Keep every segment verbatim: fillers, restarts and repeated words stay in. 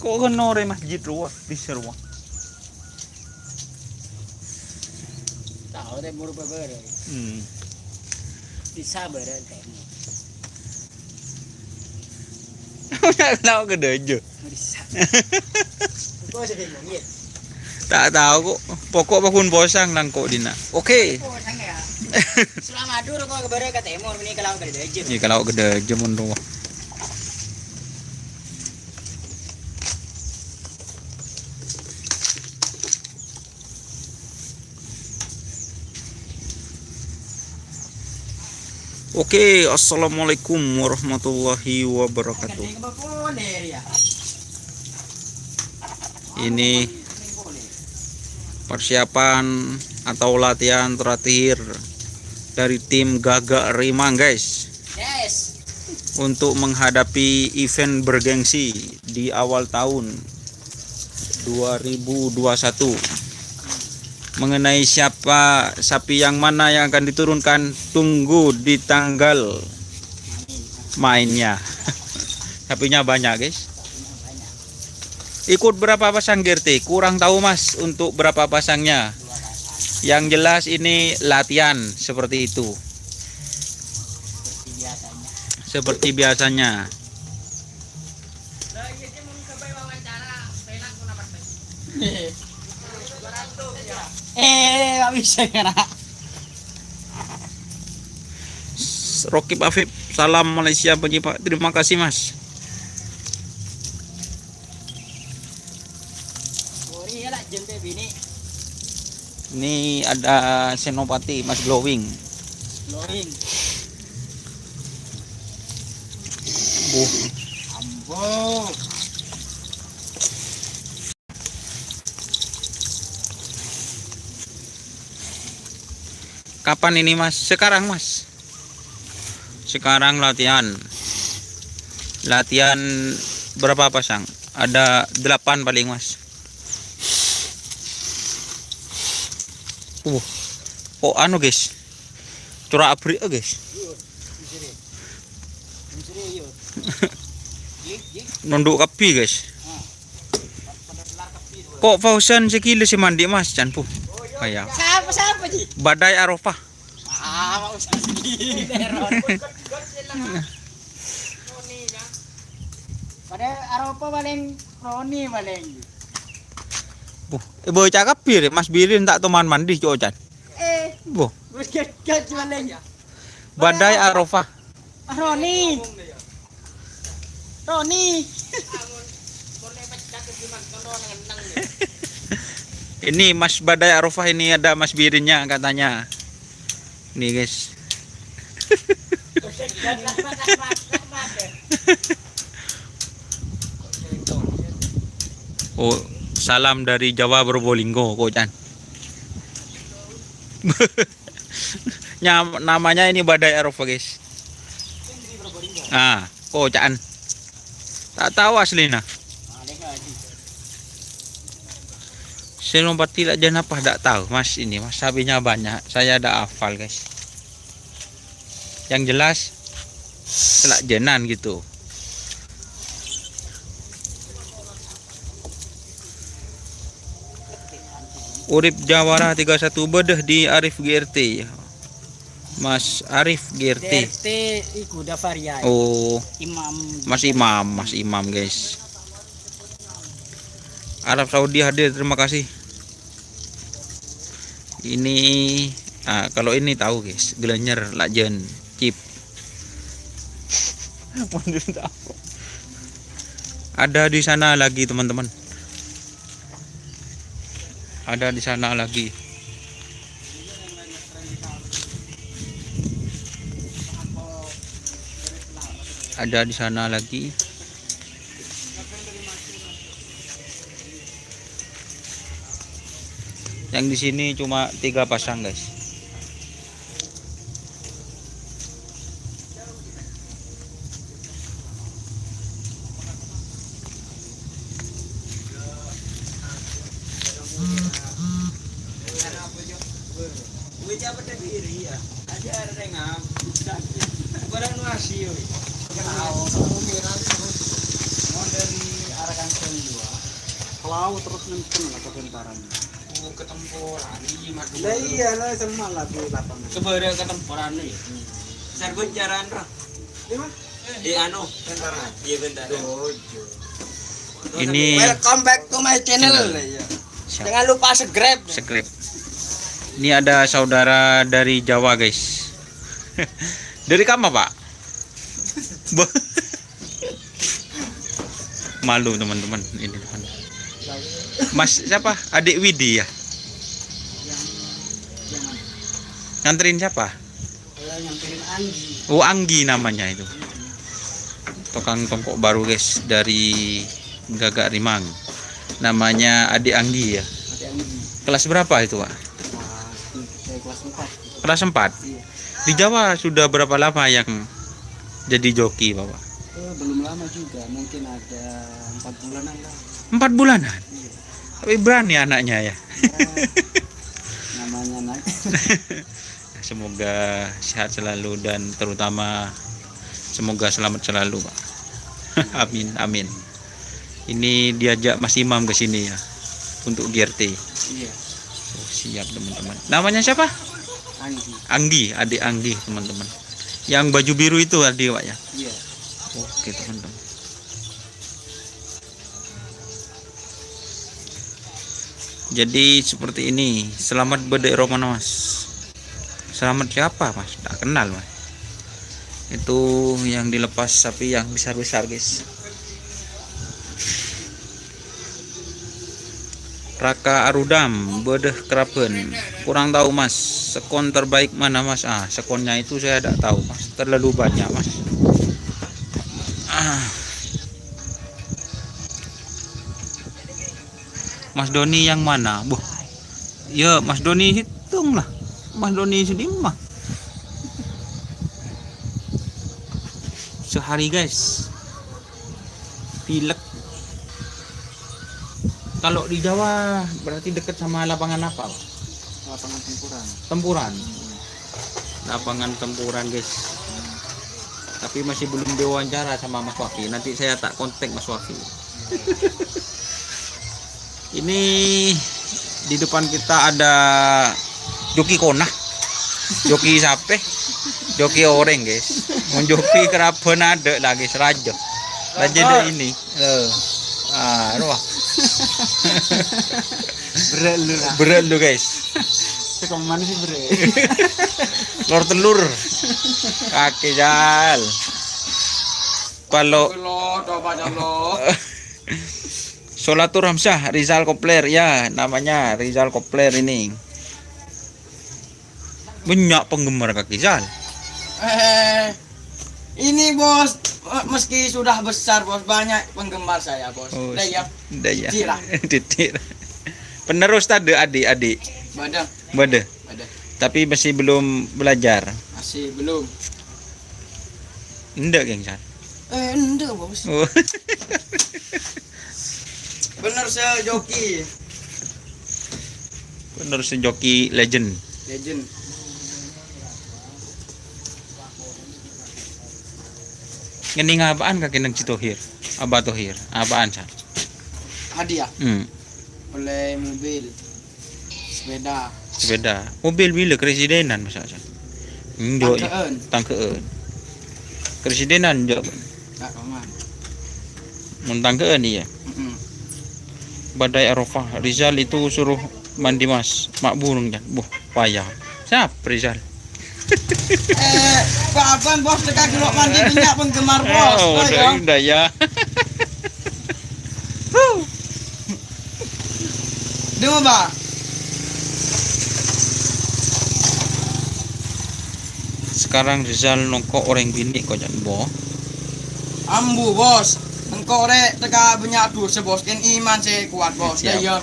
Ko' kan orèng masjid rowa, bisa rowa. Tao tèmor bâbârâ. Hmm. Bisa bârâ tèmor. Lao ka dâjâ. Bisa. Engko' sè bingung, yâ. Ta' tao ko'. Pokok paggun posang lang ko' dinna'. Oke. Posang, yâ. Selama dulu ko' bârâ ka tèmor, mènè ka lao ka dâjâ. Iyâ, ka lao ka dâjâ mon rowa. Oke, assalamualaikum warahmatullahi wabarakatuh. Ini persiapan atau latihan terakhir dari tim Gagak Rimang, guys. Yes. Untuk menghadapi event bergengsi di awal tahun dua ribu dua satu. Mengenai siapa, sapi yang mana yang akan diturunkan, tunggu di tanggal mainnya. Sapinya banyak, guys. Ikut berapa pasang, G R T? Kurang tahu, Mas, untuk berapa pasangnya. Yang jelas ini latihan seperti itu. Seperti biasanya. Eh, nggak bisa, ya, nak. Rokib Afif, salam Malaysia bagi Pak. Terima kasih, Mas. Sorry ya, lah, jente bini. Ini ada Senopati, Mas Glowing. Glowing. Buh. Ambo. Kapan ini, Mas? Sekarang, Mas. Sekarang latihan. Latihan berapa pasang? Ada delapan paling, Mas. Uh. Oh, anu, guys. Cora' abrek, guys. Nondhu' kabbhi, guys. Ko' Fauzan sè ghilâ sè mandhi, Mas, can, Bu. Kaya. Sapa, sapa, Ji? Badai Arafah. Ah, mau sendiri, Ron. Padahal Arafah paling Roni paling. Bu, eh, bocah kabbhi, Mas Bilin ta' toman mandhi, cocan. Eh. Bu. Bos gat-gat paling. Badai Arafah. Ah, Roni. Roni. Ini Mas Badai Arafah, ini ada Mas Birinnya katanya. Nih, guys. Oh, salam dari Jawa Probolinggo, kocan. Nyam-, namanya ini Badai Arafah, guys. Ah, koca'an. Ta' tao aslina. Senopati Lajana apa? Ta' tao, Mas, ini, Mas. Sapinya banyak. Saya ta' hafal, guys. Yang jelas, Lajana gitu. Urip Jawara tiga satu, bâdâ di Arif G R T. Mas Arif G R T. G R T iku Davaria. Oh. Imam. Mas Imam, Mas Imam, guys. Arab Saudi hadir, terima kasih. Ini, ah, kalau ini tahu, guys, Gianyar Lajana, Cip. Ada di sana lagi, teman-teman. Ada di sana lagi. Ada di sana lagi. Yang di sini cuma tiga pasang, guys. Wow, terus nenten lah kebentaran. Oh, ketemporan, iya, Mas. Lah iya, lah, sama lah di lapangan. Kebara ketemporan, ya. Sarban jaran, Bro. Lima? Di anu, bentaran. Iya, bentaran. Dojo. Ini welcome back to my channel. Channel. Iya. Siap. Jangan lupa subscribe. Subscribe. Ini ada saudara dari Jawa, guys. Dari kama, Pak? Bo-, malu, teman-teman. Ini, teman. Mas siapa? Adik Widi, ya? Nganterin siapa? Saya nyamperin Anggi. Oh, Anggi namanya itu. Tukang tongkok baru, guys, dari Gagak Rimang. Namanya Adik Anggi, ya? Adik Anggi. Kelas berapa itu, Pak? Nah, saya kelas empat. Kelas empat? Iya. Di Jawa sudah berapa lama yang jadi joki, Bapak? Eh, belum lama juga, mungkin ada empat bulanan lah. Empat bulanan? Iya. Tapi berani anaknya, ya? Ya, namanya anak. Semoga sehat selalu dan terutama semoga selamat selalu, Pak. Amin, amin. Ini diajak Mas Imam ke sini, ya, untuk G R T. Iya. Oh, siap, teman-teman. Namanya siapa? Anggi. Anggi, adik Anggi, teman-teman. Yang baju biru itu adik, Pak, ya? Iya. Oke, teman-teman. Jadi seperti ini. Selamat bâdâ è romana, Mas. Selamat siapa, Mas? Tak kenal, Mas. Itu yang dilepas sapi yang besar-besar, guys. Raka Arudam, bâdâ kerabân. Kurang tahu, Mas. Sekon terbaik mana, Mas? Ah, sekonnya itu saya tidak tahu, Mas. Terlalu banyak, Mas. Ah. Mas Doni yang mana? Boh. Ya, Mas Doni hitung lah. Mas Doni sedimma. Sehari, guys. Pilek. Kalau di Jawa berarti dekat sama lapangan apa, Pak? Lapangan Tempuran. Tempuran. Lapangan Tempuran, guys. Tapi masih belum diwawancara sama Mas Wafi. Nanti saya tak kontak Mas Wafi. Ini di depan kita ada joki kona. Joki sapi? Joki orèng, guys. Mon joki kerabân adâ' lagi seraja. Raja dâ' ini. Loh. Ah, roh. Berat lu, lah. Berat lu, guys. Sekoman sih, Bre. Lor telur. Kaki jal. Kalau Lo, coba, coba. Solatur Hamzah, Rizal Kopler, ya, namanya Rizal Kopler ini. Banyak penggemar Kaki Zal. Eh, ini, Bos, eh, meski sudah besar, Bos, banyak penggemar saya, Bos. Oh, Udah ya. Udah ya. Titik lah. Titik. Penerus tadi adik-adik. Bâdâ. Bâdâ. Bâdâ. Tapi masih belum belajar. Masih belum. Enggak, geng, Sar. Eh, enggak, Bos. Oh. Bener, saya joki. Bener, saya joki legend. Legend. Ngene apaan kaki nang si Tohir? Abah Tohir. Apaan, Sar? Hadiah. Hmm. Oleh mobil. Sepeda. Sepeda. Mobil bila keresidenan masa sa. Njo. Tangke'en. Tangke'en. Keresidenan njo. Tak aman. Mun tangke'en iya. Mm-mm. Badai Arafah, Rizal itu suruh mandi, Mas. Mak burung, Jan. Buh, payah. Siapa Rizal? Eh, Pak Abang, Bos, teka gelok mandi banyak penggemar, Bos. Oh, udah, udah ya. Demo, Pak. Sekarang Rizal nongko orang bini kok, Jan, Bo. Ambu, Bos. Engko rek teka banyak dosa, Bos. Ken iman saya kuat, Bos. Siap. Iya.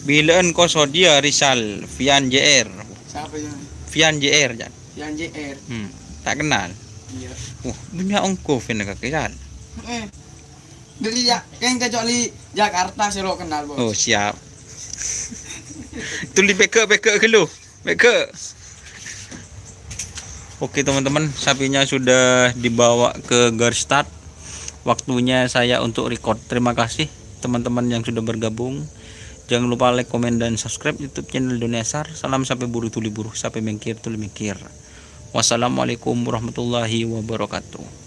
Bilaan ko Sodia Rizal, Vian J R. Siapa ya? Vian J R, Jan. Vian J R. Hmm, tak kenal. Iya. Wah, banyak ongko Vian ke Rizal. Eh. Dari ya, kan kecuali Jakarta sih lo kenal, Bos. Oh, siap. Tuli peke-peke ke lu. Mega. Oke, teman-teman, sapinya sudah dibawa ke garis start. Waktunya saya untuk record. Terima kasih. teman-teman yang sudah bergabung. Jangan lupa like, komen, dan subscribe YouTube channel Doniasar. Salam sampè buru tuli buru, sampè mèngkèr tuli mèngkèr. Wassalamualaikum warahmatullahi wabarakatuh.